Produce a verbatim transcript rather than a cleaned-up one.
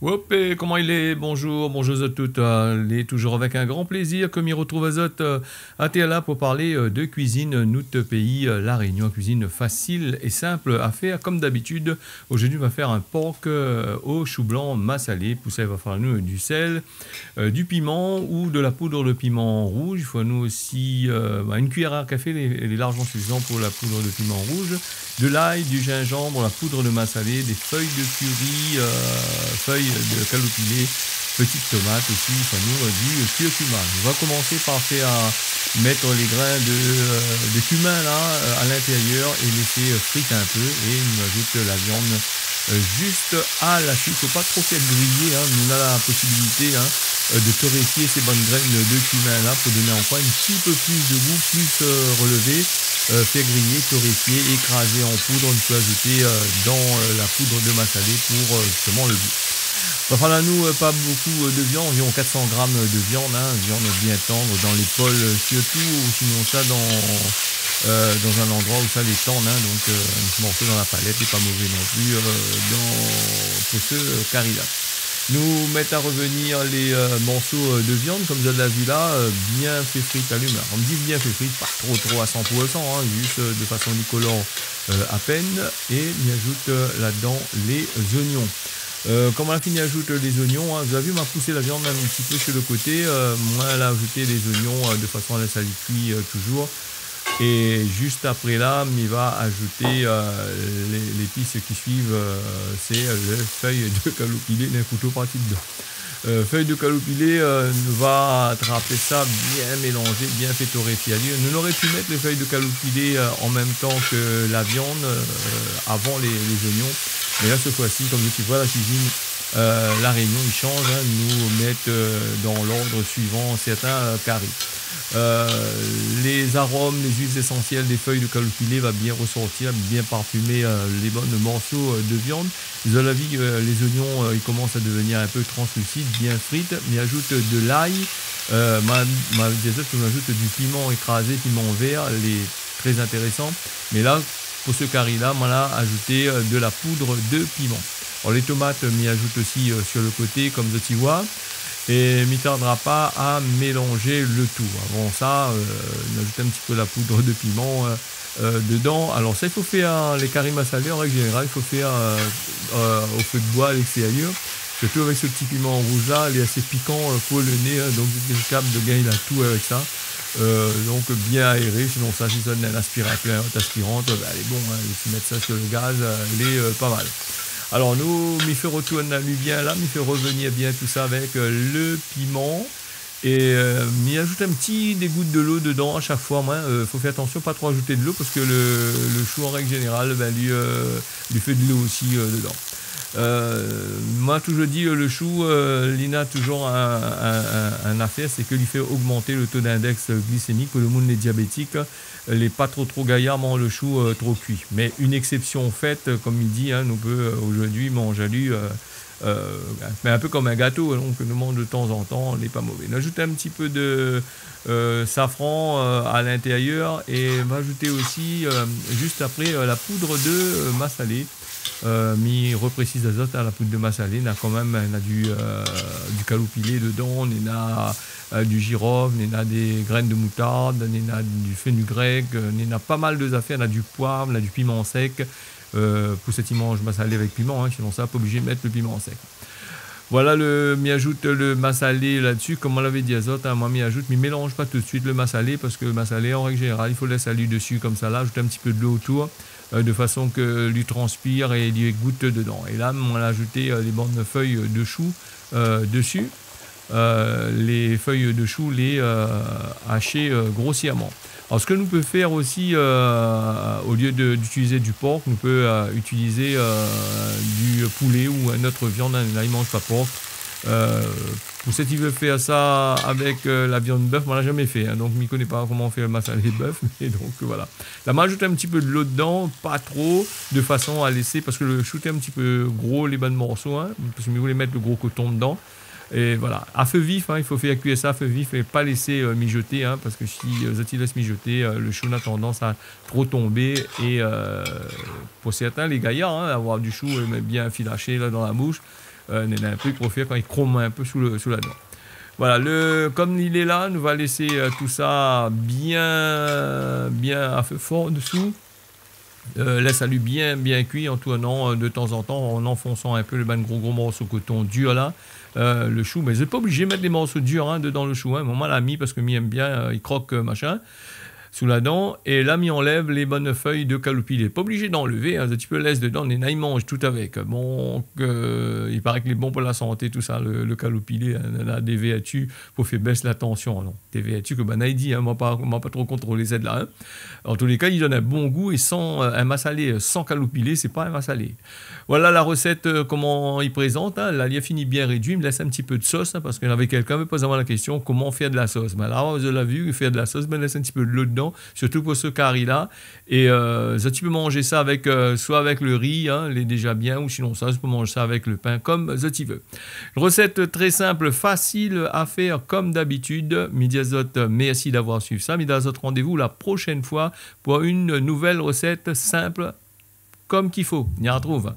Wop, é koman i lé ? Bonjour, bonjour zot tout. Euh, lé toujour avèk in gran plézir ke mi retrouv azot, euh, atèrla pou parl, euh, de kuizine nout péi, euh, La Rényon, kuizine fasil é sinp a fèr. Kom dabitid, ojourdui, nou va fé in por, euh, o shou blan masalé. Pou sa, i va faloir anou, euh, du sèl, euh, du piman ou de la poud de piman rouj. I fo anou osi, euh, ba, in kuiyèr a kafé, lé, lé larjman sifizan pou la poud de piman rouj. De lay, du jinjanm, la poud de masalé, dé fèy de kari, euh, fèy de kaloupilé, ti tomat osi, i fo anou, euh, du kurkuma. Nou va komans par fé, euh, mèt lé grin de, euh, de kumin la, euh, a lintérièr é lès, euh, frir in pé. É nou azout la viann, euh, zis a la suit. Fo pa tro fé griyé, in. Nou na la posibilité, in, euh, de toréfié sé bann grin de kumin la pou done ankor in ti pé plis de gou, plis, euh, relevé, euh, fé griyé, toréfié, ékrazé an poud, nou pé azouté, euh, dan, euh, la poud de masalé pou, euh, zistoman le gou. Anfin, la nou, euh, pa bonpé, euh, de viann, anviron kat san gram de viann, in, viann bien tann, dan lépol, euh, sirtou, ou sinonsa dan, euh, dan in landroi ousa lé tann, in, donk, euh, in ti morso dan la palèt, lé pa mové non pli, euh, dan, pou se, euh, kari la. Nou mèt a revenir lé, euh, morso, euh, de viann, kom zot la vi la, euh, bien fé frir a lumièr. Kan mi di bien fé frir, pa tro, tro a san pou san, in, zis, euh, de fason li kolor, euh, apèn, é mi azout, euh, ladan lé zoignon. Euh, kan ma la fini azout lé zoignon, in, zot la vi, ma pous la viann in ti pé su le koté, euh, ma la azout lé zoignon, euh, de fason a lès ali kui, euh, toujour. É zis apré la, mi va azout, euh, lé, lépis ki suiv, euh, sé, euh, lé fèy de kaloupilé, lé kouto parti dedan. Euh, fèy de kaloupilé, euh, nou va trap sa bien mélanzé, bien fé toréfié ali. Nou noré pu mèt lé fèy de kaloupilé, euh, an mèm tan ke la viann, euh, avan lé, lé zoignon. Mé la, sèt foi-si, kom zot i voi, la kuizine, euh, La Rényon i sanz, in, nou mèt, euh, dan lord suivan sèrtin, euh, kari. Euh, lé zarom, lé zuil ésansièl dé fèy de kaloupilé va bien resortir, bien parfimé, euh, lé bann morso, euh, de viann. Zot la vi, euh, lé zoignon, euh, i komans a devenir in pé translisid, bien frit. Mi azout de lay, euh, ma, ma di azot, ma azout du piman ékrazé, piman vèr, lé trè intérésan. Mé la, pou se kari la, ma la azout, euh, de la poud de piman. Alor, lé tomat, mi azout osi, euh, su le koté, kom zot i voi. É mi tardra pa a mélanz le tou. Avan sa, euh, nou azout in ti pé la poud de piman, euh, euh, dedan. Alor sa, i fo fé, euh, lé kari masalé, an règ zénéral, i fo fé, euh, euh, o fé de boi a léstérièr. Sirtou avèk se ti piman rouj la, lé asé pikan, euh, pou le né, in, donk zot lé kapab de gingn la tou avèk sa. Euh, donk bien aéré, sinonsa, si zot néna in aspiratèr, in aspirant, euh, ba, lé bon, in, si mèt sa su le gaz, euh, lé, euh, pa mal. Alor nou, mi fé retourn ali bien la, mi fé revenir bien tousa avèk, euh, le piman. É, euh, mi azout in ti dégout de lo dedan a shak foi, moin. Euh, fo fé atansion, pa tro azout de lo, parske le, le shou, an règ zénéral, bin, li, euh, li fé de lo osi, euh, dedan. Euh, moin la toujour di, euh, le shou, euh, li na toujour in, in, in, in afèr, sé ke li fé ogmant le to d'indèks glisémik pou le moun lé diabétik. Lé pa tro, tro gayar manz le shou, euh, tro kui. Mé in éksépsion fèt, euh, kom i di, in, nou pé, euh, ojourdui manz ali, euh, euh, mé in pé kom in gato, donk nou manz de tanzantan, lé pa mové. Nou azout in ti pé de, euh, safran, euh, a lintérièr é nou va azout osi, euh, zis apré, euh, la poud de, euh, masalé. Euh, mi représiz azot, in, la poud de masalé, na kan mèm, na du, euh, du kaloupilé dedan, na, euh, du jirof, na dé grin de moutard, na du fénugrèk, euh, na pa mal de zafèr, na du poiv, na du piman sèk, euh, pou sat i manz masalé avèk piman, in, sinonsa, pa oblizé mèt le piman sèk. Voilà, le, mi azout le masalé la dsi, kom moin lavé di azot, in, moin mi azout, mi mélanz pa tout suit le masalé, parske le masalé, an règ zénéral, i fo lès ali dsi komsa la, azout in ti pé de lo otour, euh, de fason ke li transpir é li gout dedan. É la, moin la azout, euh, lé bann fèy de shou, euh, dsi. Euh, lé fèy de shou, lé, euh, ashé, euh, grosièrman. Alor, se ke nou pé fé osi, euh, o lié de, d'itiliz du por, nou pé, euh, itiliz, euh, du poulé ou in ot viann, in, la i manz pa por. Euh, pou sat i vé fé sa avèk, euh, la viann bèf, moin la zamé fé, in, donk mi koné pa koman fé le masalé bèf, mé donk, voilà. La, ma azout in ti pé de lo dedan, pa tro, de fason a lésé, parske le shou lé in ti pé gro, lé bann morso, in, parske mi voulé mèt le gro koton dedan. É voilà, a fé vif, in, i fo fé kui sa a fé vif é pa lésé, euh, mizoté, in, parske si, euh, zot i lès mizoté, euh, le shou na tandans a tro tonbé é, euh, pou sèrtin, lé gayar, in, avoir du shou, euh, bien filashé la dan la boush, Euh, néna in pé pou fé kan i krom in pé sou le, sou la dan. Voilà, le, kom li lé la, nou va lésé, euh, tout sa bien, bien a fé for dsou. Euh, lès ali bien, bien kui an tournan, euh, de tanzantan, an anfonsan in pé le bann gro, gro morso koton dir la, euh, le shou. Mé zot lé pa oblizé mèt le morso dir, hein, dedan le shou, hein. Moin, moin la mi parske mi èm bien, euh, i krok, euh, machin, sou la dan. É la, mi anlèv le bann fèy de kaloupilé. Pa oblizé d'anlèv, hein, zot i pé lès dedan, néna i manz tout avèk. Bon, euh, i paré ke lé bon pou la santé, tout sa, le, le kaloupilé, hein, néna dé vèrtu pou fé bès la tansion, non. Dé vèrtu ke banna i di, hein, moin pa, moin pa tro kontrol zot la, hein. An tou lé ka, i donn in bon gou é san, euh, in masalé, euh, san kaloupilé, sé pa in masalé. Voilà la resèt, euh, koman i prézant, hein. La, li la fini bien rédui, mi lès in ti pé de sos, hein, parske navé kèlkin la poz amoin la késtion, koman fé de la sos ? Bin la, zot la vi, fé de la sos, bin lès in ti pé dolo dedan, sirtou pou se kari la. É, euh, zot i pé manz sa avèk, euh, soi avèk le ri, hein, lé déza bien, ou sinonsa, zot i pé manz sa avèk le pin, kom zot i vé. Resèt trè sinp, fasil a fèr kom dabitid. Mi di azot mèrsi d'avoir suiv sa. Mi done azot randévou la proshèn foi pou in nouvèl resèt sinp kom k'i fo. Ni artrouv.